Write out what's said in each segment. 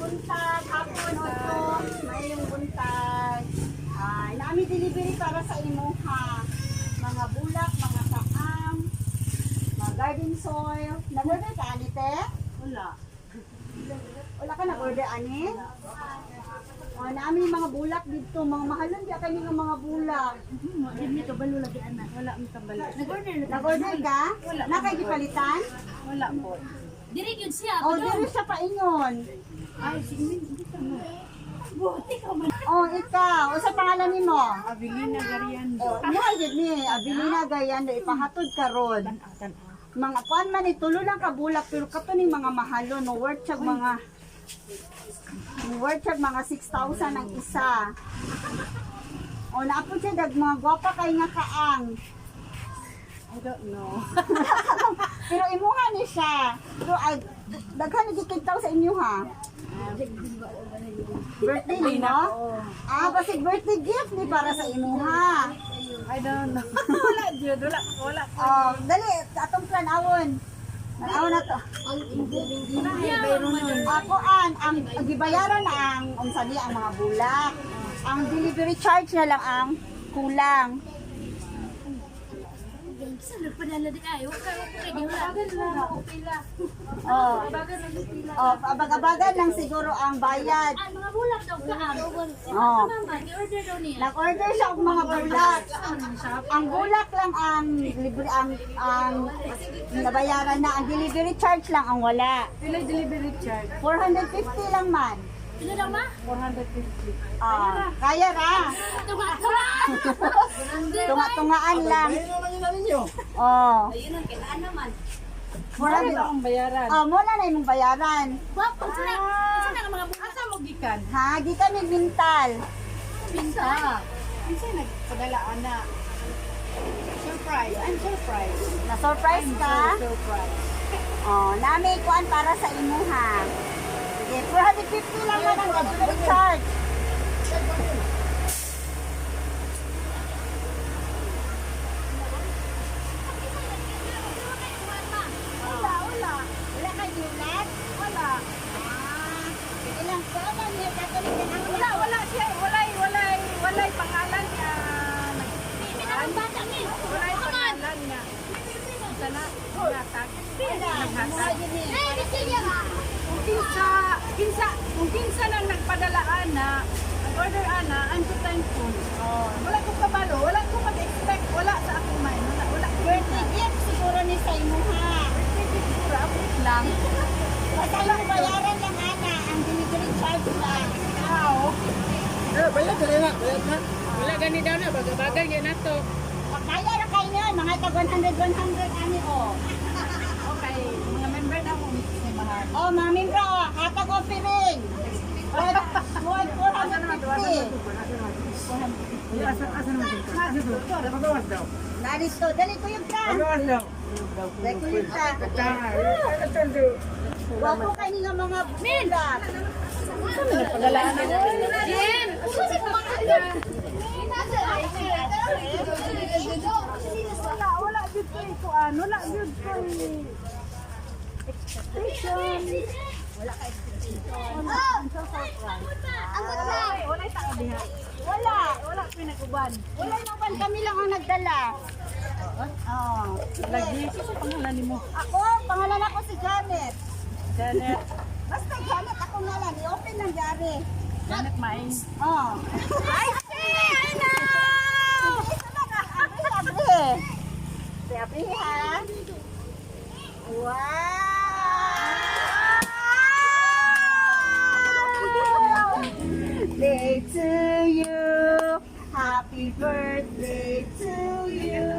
Buntag, hapon, oto, mayong buntag. Ay, naami delivery para sa imuha. Mga bulak, mga kaam, mga garden soil. Nag-order ka, ani, te? Wala. Wala ka nag-order, ani? O, naami mga bulak dito. Mga mahalon, di kami nga mga bulak. Hindi kabalo lagi anak. Wala mi kabalo. Nag-order na. Nag-order ka? Wala. Na kay gipalitan? Wala po. Diri gyud siya. O, diri siya paingon. Ay, sige min, hindi ka mo. Buti ka man. O, ikaw. O, sa pangalan nimo? Abilina Gariando. O, mo ay gid ni Abilina Gayando ipahatod karon. Mga kuan man ni tulo lang ka bulak pero kato ning mga mahalo no worth siya mga worth siya mga 6,000 ang isa. O naapod siya dag mga gwapa kay nga kaang. I don't know. Pero imuha ni siya. Pero ay daghan na gid sa inyo ha. Birthday ni mo? Ah, basig birthday gift ni para sa imuha. I don't know. Wala jud, wala wala. Oh, dali atong plan awon. Awon na to. Ako an ang gibayaran na ang unsa di ang mga bulak. Ang delivery charge na lang ang kulang. Sa nagpadala di ay, wa ka ready wala. Oh. Oh, abag-abagan lang siguro ang bayad. Ang mga bulak daw ka. Oh. Mama, gi-order daw niya. Nag-order siya og mga bulak. Ang bulak lang ang libre ang nabayaran na ang delivery charge lang ang wala. Pila delivery charge? 450 lang man. Pila daw ma? 450. Ah, kaya ra. Tunga-tunga. Tunga-tungaan lang. Oh. Ayun ang kailangan naman. Wala na akong bayaran. Oh, mo na na imong bayaran. Wa unsa na ang mga bulak? Asa mo gikan? Ha, di kami bintal. Kinsa? Kinsa nagpadala ana? Surprise. I'm surprised. Na-surprise I'm ka? so surprised. Oh, nami kuan para sa imuha. Sige, 450 lang man ang delivery charge. Wala, wala. Wala kay giulat? Wala. Ah, sige lang. Sama niya katolik ka nang Wala, wala siya. Walay, walay, walay pangalan niya. Pila ang bata ni. Walay pangalan niya. Sana, natag. Wala. Eh, bisaya ba? Kung kinsa, kinsa, kung kinsa nang nagpadala ana, nag-order ana, I'm so thankful. Oh. Wala ko kabalo, wala ko mag-expect, wala sa akong mind, wala, wala ko. Birthday gift siguro ni sa imuha. Birthday gift siguro, ako lang. Basta yung bayaran lang ana, ang delivery charge lang. Ikaw, Wala gani daw na, baga-bagal yan na to. Kaya ra kayo niyon, mga tag 100 100 ani oh. Okay, mga member na ako, Mrs. ni Mahal. Oh, mga membro, oh, hatag offering. Worth 450. Narito, dali ko yung ka. Dali ko yung ka. Wapo kayo nga mga bulak. Nagpadala na. Jen! Wala, wala jud ko kuan, wala jud ko expectation. Wala ka expectation. I'm so surprised. Wala tao diha. Wala. Wala ko nag-uban. Wala naman, kami lang ang nagdala. Oo. Lagi sa pangalan nimo. Ako, pangalan ako si Janet. Janet. Basta Janet ako ngalan. I-open lang yari. Janet Maing. Oh. I see! I know! Isa lang ah. Abri, abri. Si abri ha. Wow! Day to you. Happy birthday to you.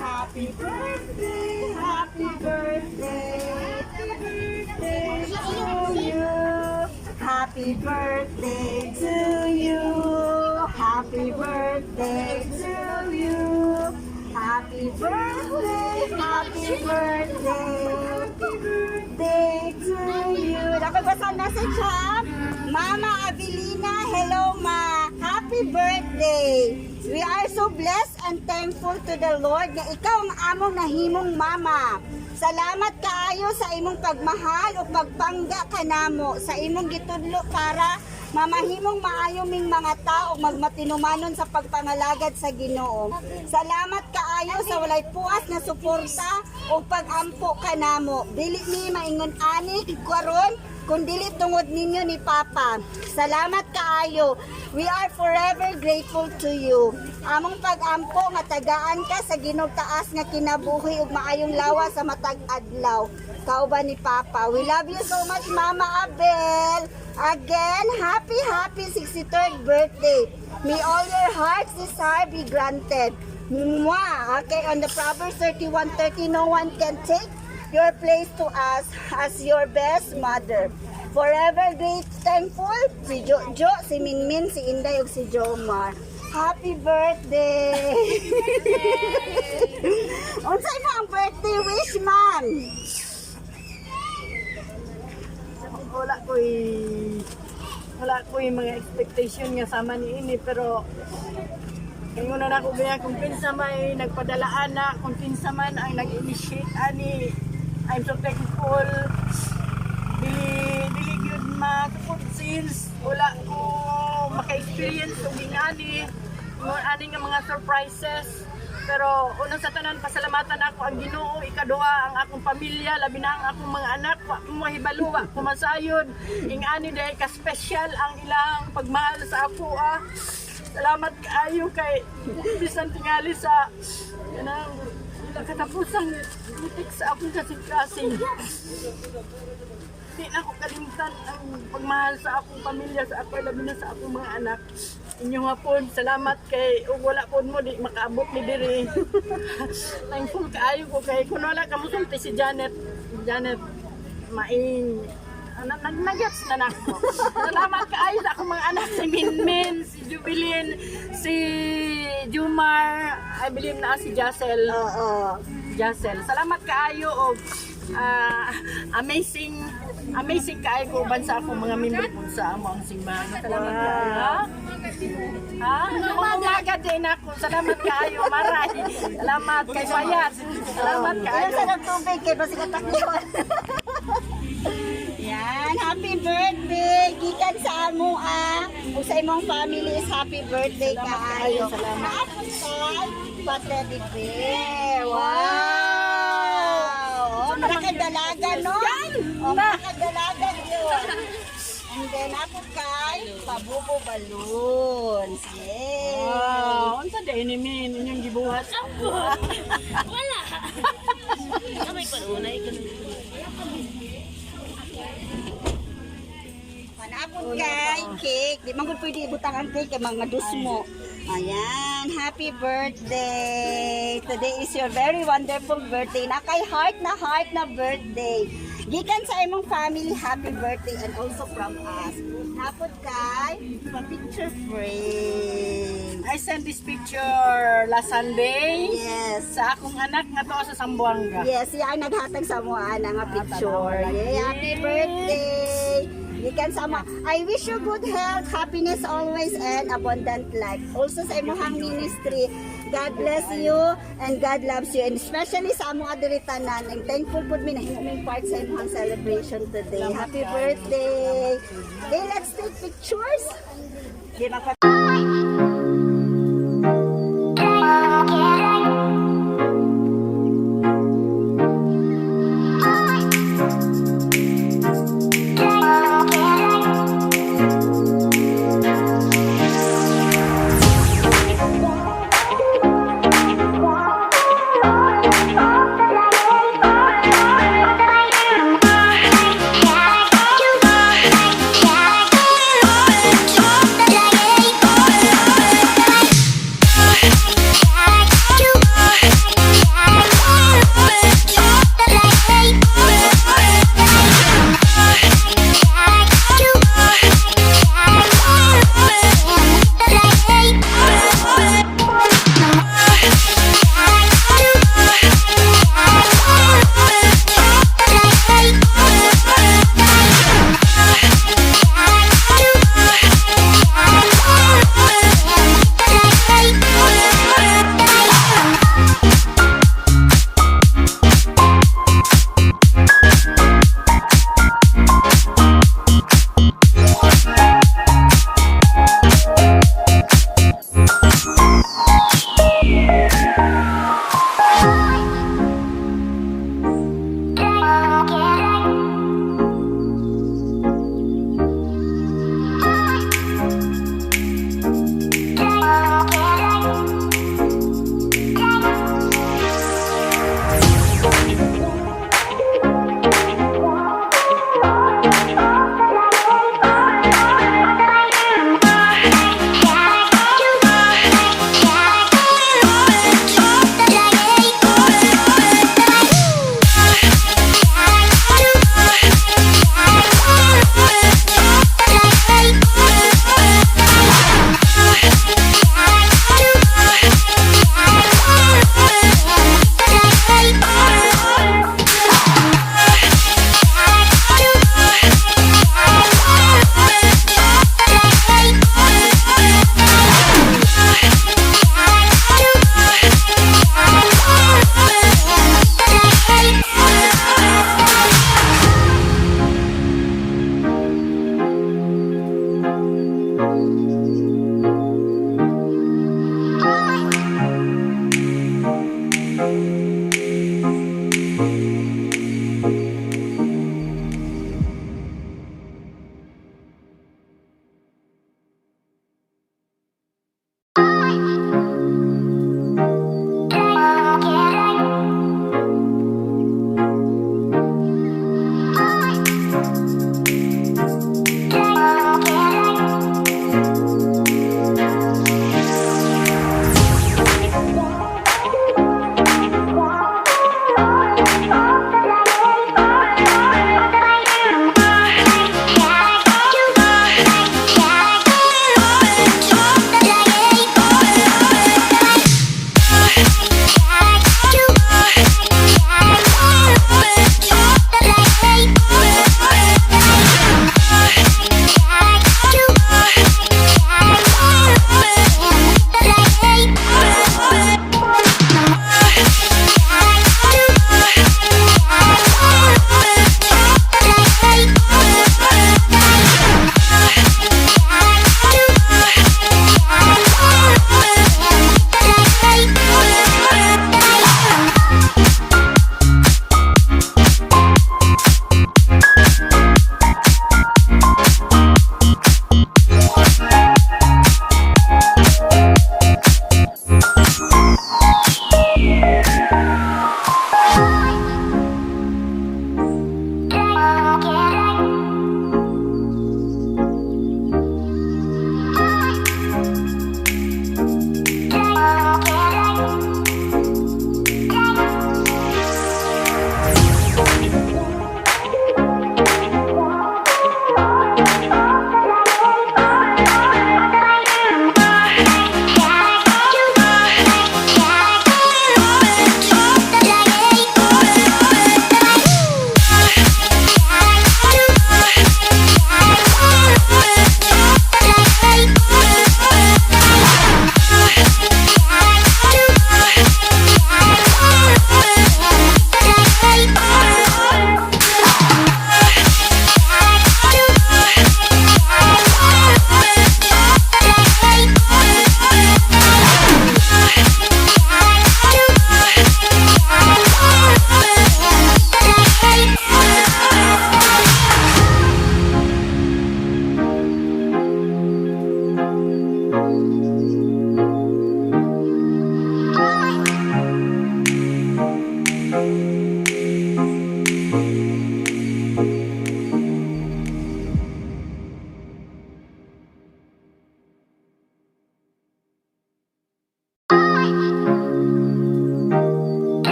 Happy birthday, happy birthday, happy birthday to you. Happy birthday to you. Happy birthday to you. Happy birthday, happy birthday, happy birthday to you. Dapat basa message ha? Mama Avelina, hello ma. Happy birthday. We are so blessed and thankful to the Lord nga ikaw ang among nahimong mama. Salamat kaayo sa imong pagmahal o pagpangga kanamo sa imong gitudlo para mamahimong maayo ming mga tao magmatinumanon sa pagpangalagad sa Ginoo. Salamat kaayo sa walay puas na suporta o pagampo kanamo. Dili ni maingon ani karon kung dili tungod ninyo ni Papa. Salamat kaayo. We are forever grateful to you. Among pagampo nga tagaan ka sa Ginoong taas nga kinabuhi ug maayong lawas sa matag adlaw. Kauban ni Papa. We love you so much, Mama Abel. Again, happy, happy 63rd birthday. May all your heart's desire be granted. Mwah! Okay, on the Proverbs 31:30, no one can take your place to us as your best mother. Forever great thankful, si Jojo, si Minmin, si Inday, ug si Jomar. Happy birthday! Unsay mo ang birthday wish, ma'am? Wala ko'y mga expectation nga sama ni ini, pero ingon na ako gaya kung kinsa may nagpadala ana, kung kinsa man ang nag-initiate ani, I'm so thankful. Dili dili gyud matukod since wala ko maka-experience og ingani ingon ani nga mga surprises. Pero una sa tanan, pasalamatan ako ang Ginoo, ikaduha ang akong pamilya, labi na ang akong mga anak. Wa ko mahibalo, wa ko masayod ing ani dahil ka special ang ilang pagmahal sa ako ah. Salamat kaayo kay bisan tingali sa kanang katapusang mitik sa akong kasing-kasing. Di na ako kalimtan ang pagmahal sa akong pamilya, sa ako, labi na sa akong mga anak. Inyo hapon, salamat kay ug wala pod mo di makaabot ni diri. Thankful kaayo ko kay kun wala ka mosulti si Janet. Janet Maing nag-nagets na nako. Salamat kaayo sa akong mga anak, si Minmin, si Jubilin, si Jumar, I believe na si Jacel. Oo. Jacel. Salamat kaayo og amazing amazing kaayo ko uban sa akong mga member po sa among simbahan. Salamat kaayo. Ha? Ha? Umaga din ako. Salamat kaayo, Maray. Salamat kay Payat. Salamat kaayo. Ilan sa nagtubig kay basig atakyon. Yan, happy birthday! Gikan sa amo ah. Ug sa imong family is happy birthday kaayo. Salamat. Naapon kay pa-teddy bear. Wow! Oh, makadalaga no? Oh, makadalaga yun. And then apon kay pabubo balloons. Yay! Wow, unsa day ni Min inyong gibuhat? Wala. Kamay pa unay ko. Panapon kay cake. Di man gud pwede ibutang ang cake kay mga dusmo. Ayan, happy birthday. Today is your very wonderful birthday. Na kay heart na birthday. Gikan sa imong family, happy birthday and also from us. Hapon kay pa-picture frame. I sent this picture last Sunday sa akong anak nga to sa Zamboanga. Yes, siya ang naghatag sa mo ana nga picture. tanawa lagi. Yeah, happy birthday. Gikan sa amo. I wish you good health, happiness always, and abundant life. Also sa imong ministry, God bless you and God loves you. And especially sa among diri tanan, and thankful pud mi na ming part sa imong celebration today. Happy birthday! Okay, let's take pictures. Di magpa